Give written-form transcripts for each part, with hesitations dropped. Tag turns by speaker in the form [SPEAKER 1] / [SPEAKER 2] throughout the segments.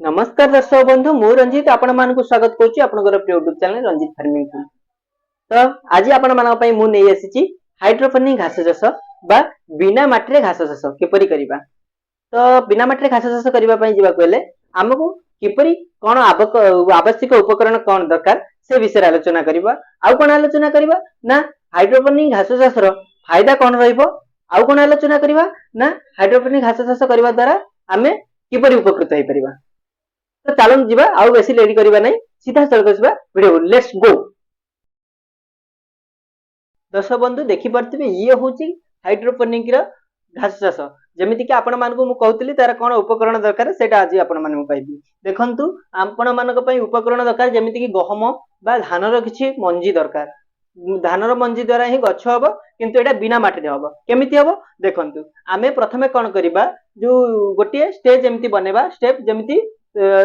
[SPEAKER 1] ନମସ୍କାର ଦର୍ଶକ ବନ୍ଧୁ, ମୁଁ ରଞ୍ଜିତ ଆପଣମାନଙ୍କୁ ସ୍ୱାଗତ କରୁଛି ଆପଣଙ୍କର ପ୍ରିୟ ୟୁଟ୍ୟୁବ ଚ୍ୟାନେଲ ରଞ୍ଜିତ ଫାର୍ମିଂ। ତ ଆଜି ଆପଣମାନଙ୍କ ପାଇଁ ମୁଁ ନେଇ ଆସିଛି ହାଇଡ୍ରୋପୋନିକ ଘାସ ଚାଷ ବା ବିନା ମାଟିରେ ଘାସ ଚାଷ କିପରି କରିବା। ତ ବିନା ମାଟିରେ ଘାସ ଚାଷ କରିବା ପାଇଁ ଯିବାକୁ ହେଲେ ଆମକୁ କିପରି କଣ ଆବଶ୍ୟକ ଉପକରଣ କଣ ଦରକାର, ସେ ବିଷୟରେ ଆଲୋଚନା କରିବା। ଆଉ କଣ ଆଲୋଚନା କରିବା ନା ହାଇଡ୍ରୋପୋନିକ ଘାସ ଚାଷର ଫାଇଦା କଣ ରହିବ। ଆଉ କଣ ଆଲୋଚନା କରିବା ନା ହାଇଡ୍ରୋପୋନିକ ଘାସ ଚାଷ କରିବା ଦ୍ୱାରା ଆମେ କିପରି ଉପକୃତ ହେଇପାରିବା। ତ ଚାଲନ୍ତୁ ଯିବା, ଆଉ ବେଶୀ ଲେଟ୍ କରିବା ନାହିଁ, ସିଧାସଳଖ ଯିବା ଭିଡିଓ। Let's go. ଦର୍ଶକ ବନ୍ଧୁ, ଦେଖିପାରୁଥିବେ, ଇଏ ହଉଛି ହାଇଡ୍ରୋପୋନିକ ର ଘାସ ଚାଷ। ଯେମିତିକି ଆପଣମାନଙ୍କୁ ମୁଁ କହୁଥିଲି, ତାର କଣ ଉପକରଣ ଦରକାର, ସେଇଟା ଆଜି ଆପଣମାନଙ୍କୁ କହିବି। ଦେଖନ୍ତୁ, ଆପଣମାନଙ୍କ ପାଇଁ ଉପକରଣ ଦରକାର ଯେମିତିକି ଗହମ ବା ଧାନର କିଛି ମଞ୍ଜି ଦରକାର। ଧାନର ମଞ୍ଜି ଦ୍ୱାରା ହିଁ ଗଛ ହବ, କିନ୍ତୁ ଏଇଟା ବିନା ମାଟିରେ ହବ। କେମିତି ହବ ଦେଖନ୍ତୁ। ଆମେ ପ୍ରଥମେ କଣ କରିବା, ଯୋଉ ଗୋଟିଏ ଷ୍ଟେଜ ଏମିତି ବନେଇବା, ଷ୍ଟେପ ଯେମିତି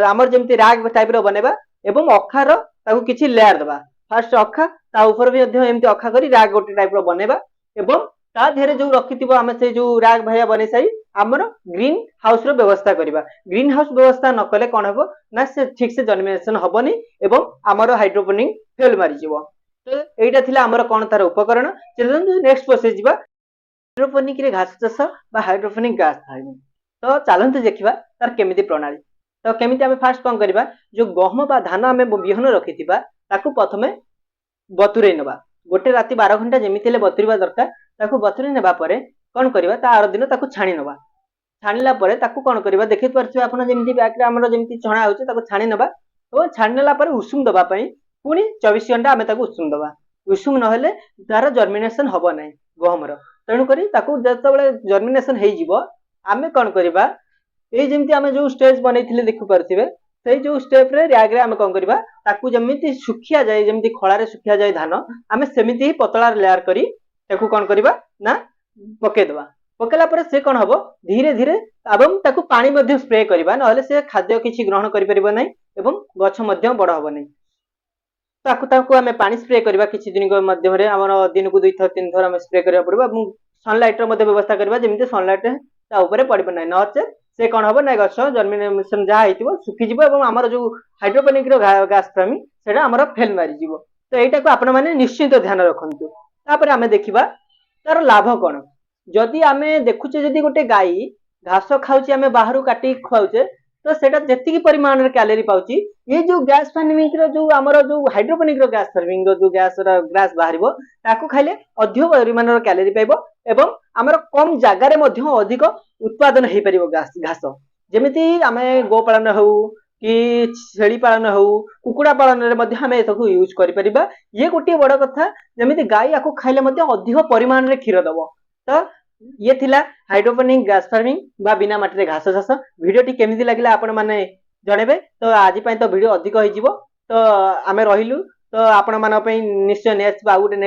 [SPEAKER 1] ଆମର ଯେମିତି ରାଗ ଟାଇପ ର ବନେଇବା ଏବଂ ଅଖାର ତାକୁ କିଛି ଲେୟାର ଦବା। ଫାଷ୍ଟ ଅଖା, ତା ଉପରେ ବି ମଧ୍ୟ ଏମିତି ଅଖା କରି ରାଗ ଗୋଟେ ଟାଇପ ର ବନେଇବା ଏବଂ ତା ଦେହରେ ଯୋଉ ରଖିଥିବ ଆମେ ସେଇ ଯୋଉ ରାଗ ଭଳିଆ ବନେଇ ସାରି ଆମର ଗ୍ରୀନ ହାଉସ ର ବ୍ୟବସ୍ଥା କରିବା। ଗ୍ରୀନ ହାଉସ ବ୍ୟବସ୍ଥା ନ କଲେ କଣ ହବ ନା ସେ ଠିକ ସେ ଜର୍ମିନେସନ ହବନି ଏବଂ ଆମର ହାଇଡ୍ରୋପୋନିକ ଫେଲ ମାରିଯିବ। ତ ଏଇଟା ଥିଲା ଆମର କଣ ତାର ଉପକରଣ। ଚାଲନ୍ତୁ ନେକ୍ସଟ ପ୍ରୋସେସ ଯିବା, ହାଇଡ୍ରୋପୋନିକ ରେ ଘାସ ଚାଷ ବା ହାଇଡ୍ରୋପୋନିକ ଘାସ ଫାର୍ମିଂ। ତ ଚାଲନ୍ତୁ ଦେଖିବା ତାର କେମିତି ପ୍ରଣାଳୀ। ତ କେମିତି ଆମେ ଫାଷ୍ଟ କଣ କରିବା, ଯୋଉ ଗହମ ବା ଧାନ ଆମେ ବିହନ ରଖିଥିବା, ତାକୁ ପ୍ରଥମେ ବତୁରେଇ ନେବା। ଗୋଟେ ରାତି 12 ଘଣ୍ଟା ଯେମିତି ହେଲେ ବତୁରିବା ଦରକାର। ତାକୁ ବତୁରେଇ ନେବା ପରେ କଣ କରିବା, ତା ଆର ଦିନ ତାକୁ ଛାଣି ନେବା। ଛାଣିଲା ପରେ ତାକୁ କଣ କରିବା, ଦେଖିପାରୁଥିବେ ଆପଣ, ଯେମିତି ବ୍ୟାଗରେ ଆମର ଯେମିତି ଛଣା ହଉଛି, ତାକୁ ଛାଣି ନେବା ଏବଂ ଛାଣି ନେଲା ପରେ ଉଷୁମ ଦବା ପାଇଁ ପୁଣି 24 ଘଣ୍ଟା ଆମେ ତାକୁ ଉଷୁମ ଦବା। ଉଷୁମ ନହେଲେ ତାର ଜର୍ମିନେସନ ହବ ନାହିଁ ଗହମର। ତେଣୁକରି ତାକୁ ଯେତେବେଳେ ଜର୍ମିନେସନ ହେଇଯିବ, ଆମେ କଣ କରିବା, ଏଇ ଯେମିତି ଆମେ ଯୋଉ ଷ୍ଟେଜ ବନେଇଥିଲେ, ଦେଖିପାରୁଥିବେ, ସେଇ ଯୋଉ ଷ୍ଟେପରେ ର୍ୟାଗରେ ଆମେ କଣ କରିବା, ତାକୁ ଯେମିତି ଶୁଖିଆ ଯାଏ, ଯେମିତି ଖଳାରେ ଶୁଖିଆ ଯାଏ ଧାନ, ଆମେ ସେମିତି ହିଁ ପତଳା ଲେୟାର କରି ତାକୁ କଣ କରିବା ନା ପକେଇଦବା। ପକେଇଲା ପରେ ସେ କଣ ହବ ଧୀରେ ଧୀରେ ଏବଂ ତାକୁ ପାଣି ମଧ୍ୟ ସ୍ପ୍ରେ କରିବା, ନହେଲେ ସେ ଖାଦ୍ୟ କିଛି ଗ୍ରହଣ କରିପାରିବ ନାହିଁ ଏବଂ ଗଛ ମଧ୍ୟ ବଡ ହବ ନାହିଁ। ତାକୁ ତାକୁ ଆମେ ପାଣି ସ୍ପ୍ରେ କରିବା କିଛି ଦିନ ମାଧ୍ୟମରେ। ଆମର ଦିନକୁ ଦୁଇଥର ତିନି ଥର ଆମେ ସ୍ପ୍ରେ କରିବାକୁ ପଡିବ ଏବଂ ସନଲାଇଟ ର ମଧ୍ୟ ବ୍ୟବସ୍ଥା କରିବା, ଯେମିତି ସନଲାଇଟ ତା ଉପରେ ପଡିବ ନାହିଁ। ନଚେତ ସେ କଣ ହବ ନା ଗଛ ଜର୍ମିନେସନ ଯାହା ହେଇଥିବ ଶୁଖିଯିବ ଏବଂ ଆମର ଯୋଉ ହାଇଡ୍ରୋପୋନିକ ର ଘାସ ଫାର୍ମିଂ, ସେଇଟା ଆମର ଫେଲ ମାରିଯିବ। ତ ଏଇଟାକୁ ଆପଣ ମାନେ ନିଶ୍ଚିନ୍ତ ଧ୍ୟାନ ରଖନ୍ତୁ। ତାପରେ ଆମେ ଦେଖିବା ତାର ଲାଭ କଣ। ଯଦି ଆମେ ଦେଖୁଛେ, ଯଦି ଗୋଟେ ଗାଈ ଘାସ ଖାଉଛି, ଆମେ ବାହାରୁ କାଟିକି ଖୁଆଉଛେ, ତ ସେଇଟା ଯେତିକି ପରିମାଣରେ କ୍ୟାଲୋରି ପାଉଛି, ଏଇ ଯୋଉ ଗ୍ୟାସ ଫାର୍ମିଂ ର ଯୋଉ ଆମର ଯୋଉ ହାଇଡ୍ରୋପୋନିକ ର ଗ୍ୟାସ ଫାର୍ମିଂ ର ଯୋଉ ଗ୍ୟାସ ଗ୍ରାସ ବାହାରିବ, ତାକୁ ଖାଇଲେ ଅଧିକ ପରିମାଣର କ୍ୟାଲୋରି ପାଇବ ଏବଂ ଆମର କମ ଜାଗାରେ ମଧ୍ୟ ଅଧିକ ଉତ୍ପାଦନ ହେଇପାରିବ ଘାସ। ଯେମିତି ଆମେ ଗୋପାଳନ ହଉ କି ଛେଳି ପାଳନ ହଉ, କୁକୁଡ଼ା ପାଳନରେ ମଧ୍ୟ ଆମେ ତାକୁ ୟୁଜ କରିପାରିବା। ଇଏ ଗୋଟିଏ ବଡ କଥା, ଯେମିତି ଗାଈ ଆକୁ ଖାଇଲେ ମଧ୍ୟ ଅଧିକ ପରିମାଣରେ କ୍ଷୀର ଦବ। ତ ଇଏ ଥିଲା ହାଇଡ୍ରୋପୋନିକ ଗ୍ରାସ ଫାର୍ମିଂ ବା ବିନା ମାଟିରେ ଘାସ ଚାଷ। ଭିଡିଓଟି କେମିତି ଲାଗିଲା ଆପଣ ମାନେ ଜଣେଇବେ। ତ ଆଜି ପାଇଁ ତ ଭିଡିଓ ଅଧିକ ହେଇଯିବ, ତ ଆମେ ରହିଲୁ। ତ ଆପଣ ମାନଙ୍କ ପାଇଁ ନିଶ୍ଚୟ ନେଇ ଆସିବା ଆଉ ଗୋଟେ ନେକ୍ସଟ।